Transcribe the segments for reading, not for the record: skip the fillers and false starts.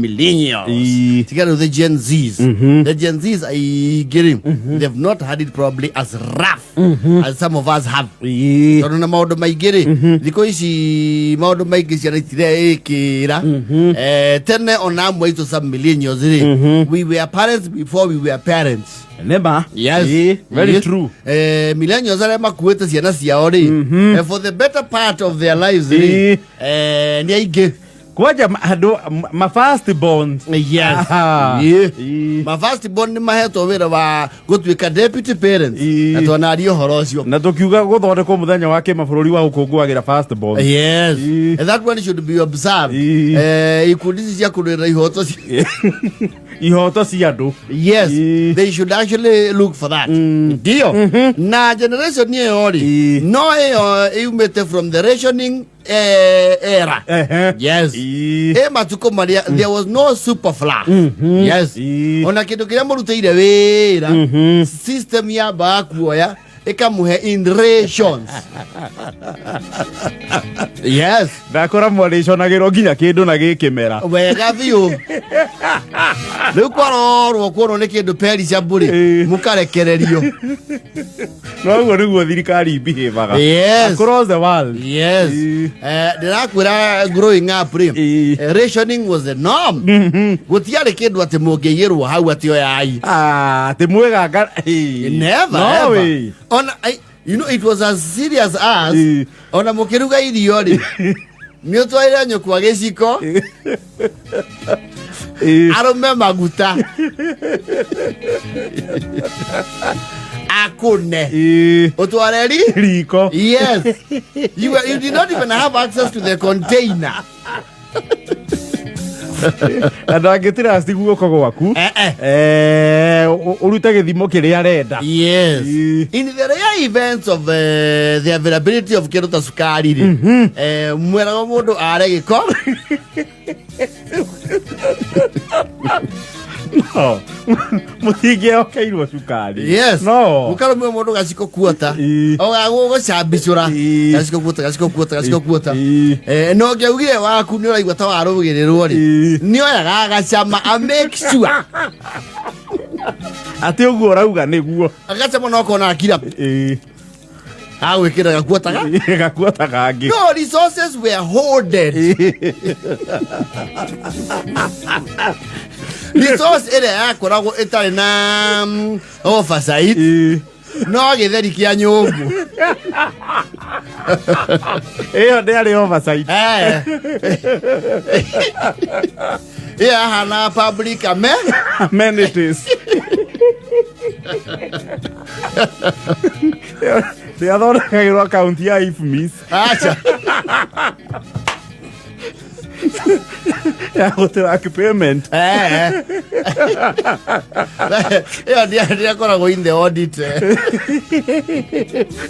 Millennials. Ĩĩ. Tiga rĩu the Gen Zs. The Gen Zs aingĩ rĩ, they've not had it probably as rough as some of us have. Ĩĩ. Tondũ na maũndũ maingĩ rĩ, thikũ ici maũndũ maingĩ ciana itireĩkĩra. Tene ona amwe aitũ some millennials rĩ, we were parents before we were parents. Nĩma. Yes. Ĩĩ, very Yes. true. Millennials arĩa makuĩte ciana ciao rĩ, for the better part of their lives rĩ, Ĩĩ. nĩ aingĩ. Kwanja andũ ma first borns. Yes. Aha. Yeah. Ĩĩ. Ma first born nĩ mahetwo wĩra wa gũtuĩka deputy parents. Ĩĩ. Na twanaria ũhoro ũcio. Na tũkiuga gũthondekwo mũthenya wa kĩmabũrũri wa gũkũngũagĩra first born. Yes. Ĩĩ. And that one should be observed. Ĩĩ. Ikundi ici cia kũrũĩrĩra ihoto Ihoto cia andũ. Yes. Ĩĩ. They should actually look for that. Ndio. Na generation ĩyo rĩ, Ĩĩ. no ĩyo yumĩte from the rationing era. Ehe. Yes. Ĩĩ. Ĩ matukũ marĩa there was no super flour. Yes. Ĩĩ. Ona kĩndũ kĩrĩa mũrutĩire wĩra, system yambaga kuoya ĩkamũhe in rations. Yes. Ndakora mwarĩconagĩrwo nginya kĩndũ na gĩkĩmera. Wega biũ. Rĩu kwarorwo kuonwo nĩ kĩndũ perishable rĩ, Ĩĩ. mũkarekererio. Noguo nĩguo thirikari ibihevaga. Yes. Across the world. Yes. Ĩĩ. Ndĩrakwĩra growing up rĩ, Ĩĩ. rationing was the norm. Gũtiarĩ kĩndũ atĩ mũngĩiyĩrwo hau atĩ oyai. Ah, atĩ mwĩganga. Ĩĩ. Never No ever. way. Ona it was as serious as Ĩĩ. ona mũkĩruga irio rĩ, nĩ ũtwarĩre nyũkwa gĩciko, Ĩĩ. arũme maguta, akũne, Ĩĩ. ũtware ri. Riko. Yes. You did not even have access to the container. Na ndangĩtirasti guoko gwaku. Eh, eh. Ũrute gĩthimo kĩrĩa arenda. Yes. Ĩĩ. In the rare events of the availability of kĩndũ ta cukari rĩ, mweragwo mũndũ are gĩko. No. Mũtingĩhokeirwo cukari. Yes. No. Mũkarũmio mũndũ gaciko kuota. Ĩĩ. Ũgagũcambicũra. Ĩĩ. Gaciko kuota, gaciko kuota, gaciko kuota. Ĩĩ. No ngĩaugire waku nĩ ũraigua ta warũgĩrĩrwo rĩ, Ĩĩ. nĩ oyaga agacama a make sure. Atĩ ũguo ũrauga nĩguo. Agacama no kona akira. Ĩĩ. Agwĩkĩra gakuotaga. Gakuota kangĩ. No resources were hoarded. Resource ĩrĩa yakoragwo ĩtarĩ na oversight Ĩĩ. no gĩtheri kĩa nyũngũ. Ĩyo ndĩarĩ oversight. Eh. Ĩyo yahana public Amenities. Ndĩathondekagĩrwo akaunti ya IFMIS Acha. Ya gũtrack payment. Eh. Ĩyo ndĩakoragwo in the audit.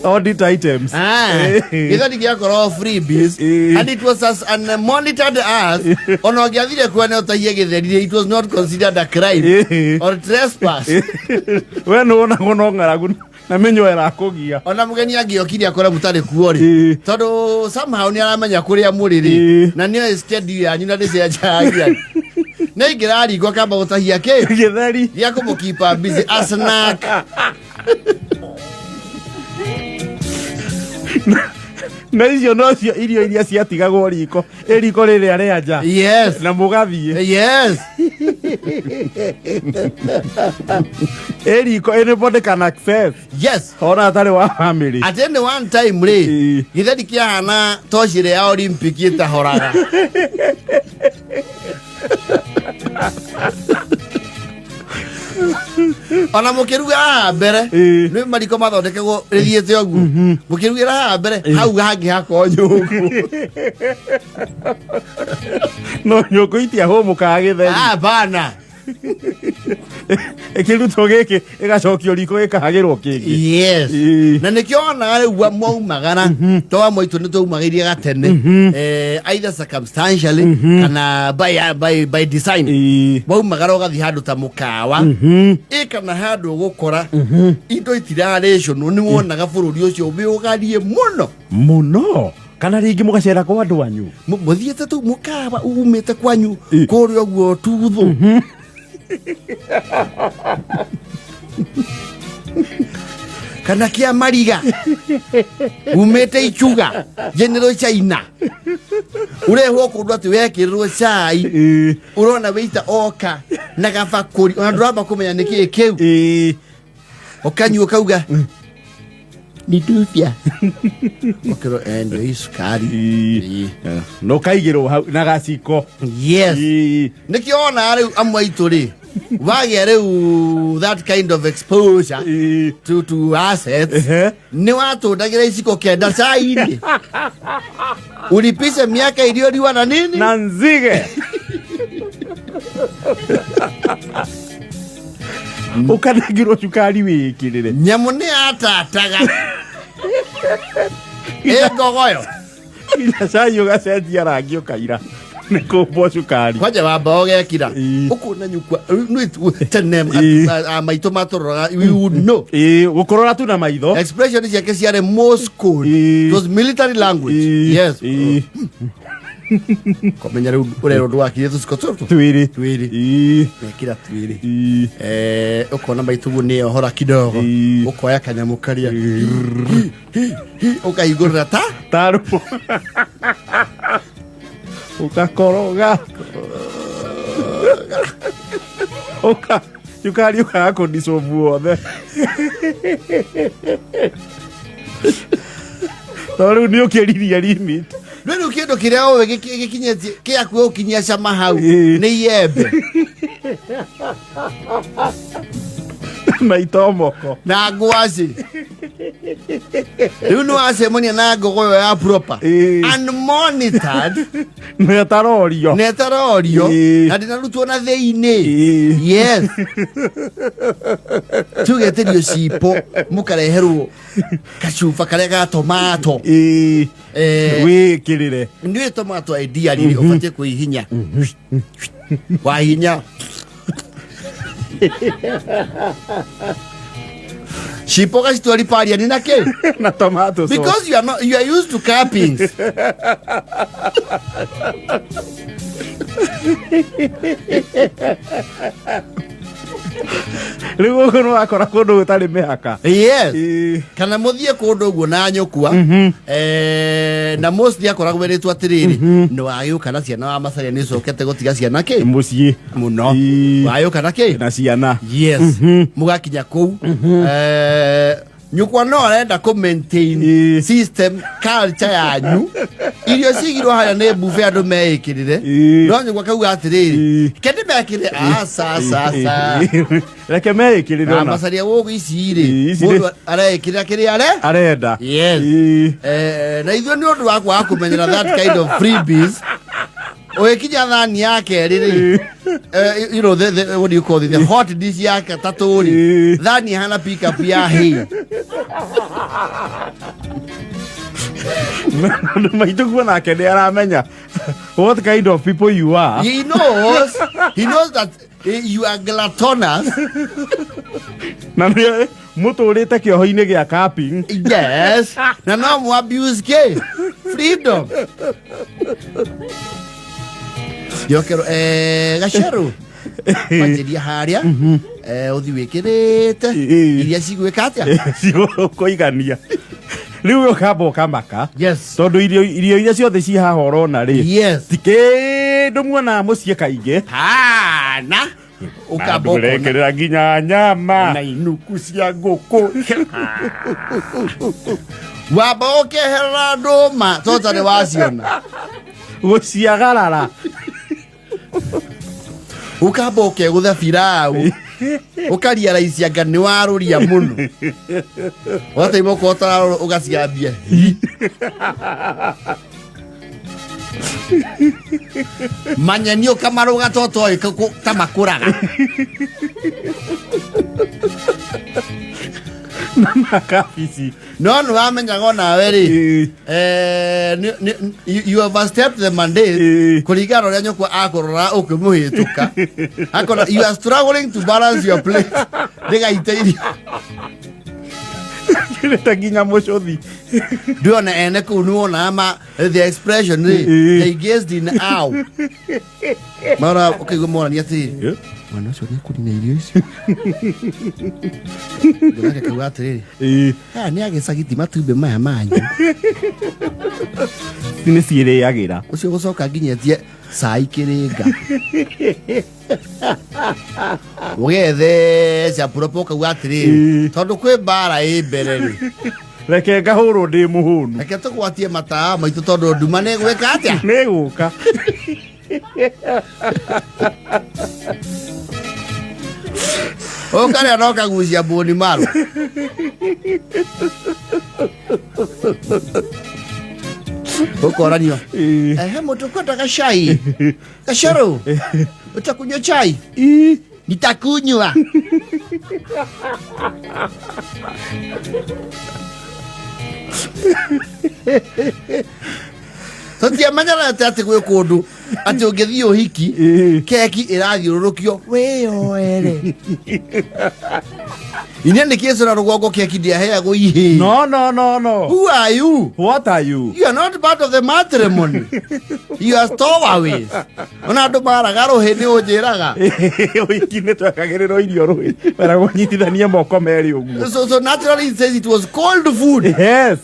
Audit items. Ah, gĩtheri gĩakorwo freebies Eh. and it was as unmonitored as ona ũngĩathire kwene ũtahie gĩtheri, it was not considered a crime or trespass. We nĩ wonagwo no ng'aragu na mĩnyoo ĩrakũgia. Ona mũgeni angĩokire akore mũtarĩ kuo rĩ, Ĩĩ. tondũ somehow nĩ aramenya kũrĩa mũrĩ rĩ, Ĩĩ. na nĩoĩ schedule yanyu na ndĩcenjagia, nĩ aingĩra riko akamba gũtahia kĩ gĩtheri gĩa kũmũkipa busy a snack. Na icio nocio irio iria ciatigagwo riko ĩ riko rĩrĩa rĩa nja. Yes. Na mũgathiĩ. Yes. Ĩ riko anybody can access. Yes. Ona atarĩ wa family. At any one time rĩ, Ĩĩ. gĩtheri kĩahana toci ĩrĩa ya Olympic ĩtahoraga. Ona mũkĩruga haha mbere, Ĩĩ. nĩ mariko mathondekagwo rĩthiĩte ũguo, mũkĩrugĩra haha mbere, hau hangĩ hakorwo nyũngũ. No nyũngũ itiahũmũkaga gĩtheri. Ah, bana. Ĩkĩrutwo gĩkĩ ĩgacokio riko ĩkahagĩrwo kĩngĩ. Yes. Ĩĩ. Na nĩkĩo wonaga rĩu mwaumagara, to amwe aitũ nĩ twaumagĩria gatene, either circumstantially kana by design. Ĩĩ. Waumagara ũgathiĩ handũ ta mũkawa ĩ kana handũ ũgũkora indo itirarĩcũnwo, nĩ wonaga bũrũri ũcio wĩũgarie mũno. Mũno. Kana rĩngĩ mũgacera kwa andũ anyu. Mũthiĩte tu mũkawa umĩte kwanyu Ĩ. kũrĩa ũguo tuthũ. Kana kĩa mariga umĩte icuga General China, ũrehwo kũndũ atĩ wekĩrĩrwo cai, ũrona wĩita oka na gabakũri, ona ndũramba kũmenya nĩ kĩĩ kĩu. Ũkanyua ũkauga nĩ ndubia, ũkĩrwo ndio hii cukari. Ĩ. Na ũkaigĩrwo hau na gaciko. Yes. Ĩ. Nĩkĩo ona rĩu amwe aitũ rĩ wagĩa rĩu that kind of exposure to assets, nĩ watũndagĩra iciko 9 cai-inĩ ulipishe miaka iliyoliwa na nini. Na nzige ũkanengirwo cukari wĩkĩrĩre. Nyamũ nĩ yatataga ĩ ngogoyo. Nginya cai ũgacenjia rangi, ũkaira nĩ kũmbwo cukari. Kwanja wamba ũgekira ũkona nyukwa nĩ tene. Maitũ matũroraga, we would know. Ĩ, gũkũrora tu na maitho. Expression ciake ciarĩ Morse code. It was military language. Yes. Kũmenya rĩu ũrerwo ndwakire tũciko tũtũ twĩrĩ. Twĩrĩ. Mekĩra twĩrĩ. Ũkona maitũ guo nĩ ohora kidogo. Ũkoya kanyamũ karĩa ũkahingũrĩra ta tarũ ũgakoroga ũka cukari ũkaga kũdicobu wothe, tondũ rĩu nĩ ũkĩririe limit. Rĩu kĩndũ kĩrĩa ũĩ gĩkinyĩtie kĩakuo gũkinyia cama hau nĩ iembe na itomoko na ngwacĩ. Rĩu nĩ wacemania na ngogoyo ya proper, unmonitored, na ĩtarorio. Na ĩtarorio. Na ndĩnarutwo na thĩinĩ. Yes, tugetĩrio cipo, mũkareherwo kacuba karĩa ga tomato. Wĩkĩrĩre. Nĩ tomato ideally ũbatiĩ kũihinya wahinya cipo gacitwari paria ni na kĩ na tomato sauce. Because you are not, you are used to cuppings. Rĩu ũguo nĩ wakora kũndũ gũtarĩ mĩhaka. Yes. Kana mũthiĩ kũndũ ũguo na nyũkwa, na mostly akoragwo erĩtwo atĩrĩrĩ, nĩ wagĩũka na ciana wa macaria, nĩ ũcokete gũtiga ciana kĩ mũciĩ mũno. Wagĩũka na kĩ na ciana. Yes, mũgakinya kũu, nyũkwa no arenda kũ maintain system culture yanyu, irio cigirwo harĩa nĩ buffet, andũ meĩkĩrĩre. No nyũkwa kauga atĩrĩrĩ, kende mekĩre aca aca aca. Reke meĩkĩrĩre na ona macaria gũkũ ici rĩ, Ici mũndũ areĩkĩrĩra kĩrĩa are arenda. Yes. Na ithuĩ nĩ ũndũ wa kwaga kũmenyera that kind of freebies, ũgĩkinya thani ya kerĩ rĩ, you know the, what do you call it, the hot dish ya gatatũ rĩ, thani hana pick up ya hay. Andũ maitũ kuo nake nĩ aramenya what kind of people you are. He knows that you are gluttonous. Na nĩ mũtũrĩte kĩoho-inĩ gĩa cupping. Yes, na no mu abuse ke freedom yokero gaceru wanjĩria harĩa, ũthi wĩkĩrĩte iria cigwĩka atĩa. Cigũkũigania rĩu ũkamba ũkamaka tondũ irio iria ciothe ci haha ũrona rĩ, ti kĩndũ muonaga mũciĩ kaingĩ. Hana ũkamba ũkona. Ũrekĩrĩra nginya nyama na inuku cia ngũkũ, wamba ũkeherera ndũma tota nĩ waciona. Gũciagarara. Ũkamba ũkegũtha birau, ũkariaraisia anga nĩ warũria mũno, ũgataima ũkorwo ũtararũra, ũgacigambia manyeni, ũkamarũga totoĩ ta makũraga. Na makabici. No nĩ wamenyaga onawe rĩ, you overstepped the mandate kũringana na ũrĩa nyũkwa akũrora ũkĩmũhĩtũka, akona you are struggling to balance your plate ndĩgaite irio. Kĩrĩte nginya mũcũthi. Ndĩona ene kũu nĩ wonaga ma the expression rĩ, they gazed in awe. Mara ũkaigua morania atĩrĩrĩ, mwana ũcio nĩ ekũnina irio icio. Nake kauga atĩrĩrĩ, aya nĩ agĩcagi ti matumbĩ maya manyu. Nĩ ciĩrĩagĩra. Ũcio gũcoka nginya etie cai kĩrĩnga. Ũgetheca puropo ũkauga atĩrĩrĩ, tondũ kwĩ mbara ĩ mbere rĩ, Reke ngahũrwo ndĩ mũhũnu. Reke tũgwatie matawa maitũ tondũ nduma nĩ gwĩka atĩa? Nĩ gũka. Ũkarĩa no kagucia mbũni marũ. Ũkoranio. Ehe, mũndũ ũkwendaga cai. Gacoro. Utakunywa chai? Nitakunywa. Tũtiamenyerete atĩ gwĩ kũndũ atĩ ũngĩthiĩ ũhiki keki ĩrathiũrũrũkio wĩyoere. Inya nĩ kĩcũra rũgongo keki ndĩaheagwo ihĩĩ. No, no, no, no. Who are you? What are you? You are not part of the matrimony. You are stowaways. Ona andũ maraga rũhĩ nĩ ũnjĩraga. Ũhiki nĩ twekagĩrĩrwo irio rũhĩ. Weragwo nyitithanie moko merĩ ũguo. So naturally it says it was cold food. Yes.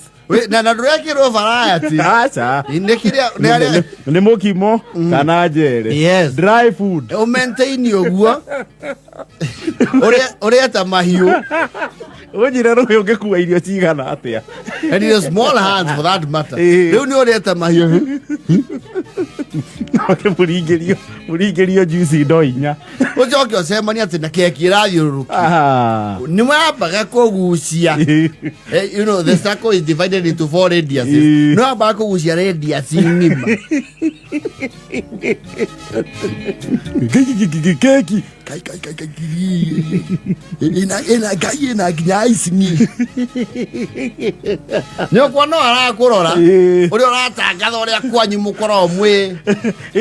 Na ndũrekĩrwo variety. Aca. Nĩ kĩrĩa nĩ arĩa Nĩ mũkimo kana njere. Yes. Dry food. Ũ maintain ũguo. Ũrĩa ta mahiũ. Ũnjĩre rũhĩ ũngĩkua irio cigana atĩa. And in small hands for that matter. Rĩu nĩ ũrĩa ta mahiũ. Mũringĩrio mũringĩrio juice indo inya. Ũcoke ũcemanie atĩ na keki ĩrathiũrũrũkio. Nĩ wambaga kũgucia. You know, the circle is divided into four radiuses. Nĩ wambaga kũgucia radius ng'ima. Keki. Kai, kai, kai, kai. Ina, ina, kai, ina, nginya icing. Nĩ ũkuona no arakũrora. Ũrĩa ũratangatha ũrĩa kwanyu mũkoragwo mwĩ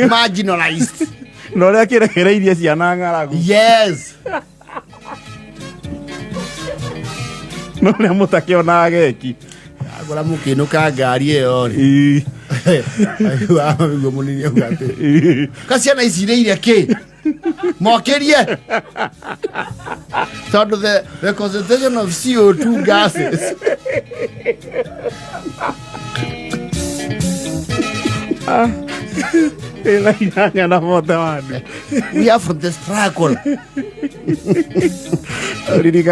marginalized. Na ũrĩa kĩrekereirie ciana ng'aragu. Yes. Na ũrĩa mũtakĩonaga geki. Agũra mũkĩinũka ngari ĩyo rĩ. Aigua mũnini auga atĩ. Ka ciana ici irĩire kĩ? Mokĩrie. Tondũ the concentration of CO2 gases. Ĩna inyanya na bote wanu. We are from the struggle. Ririkana.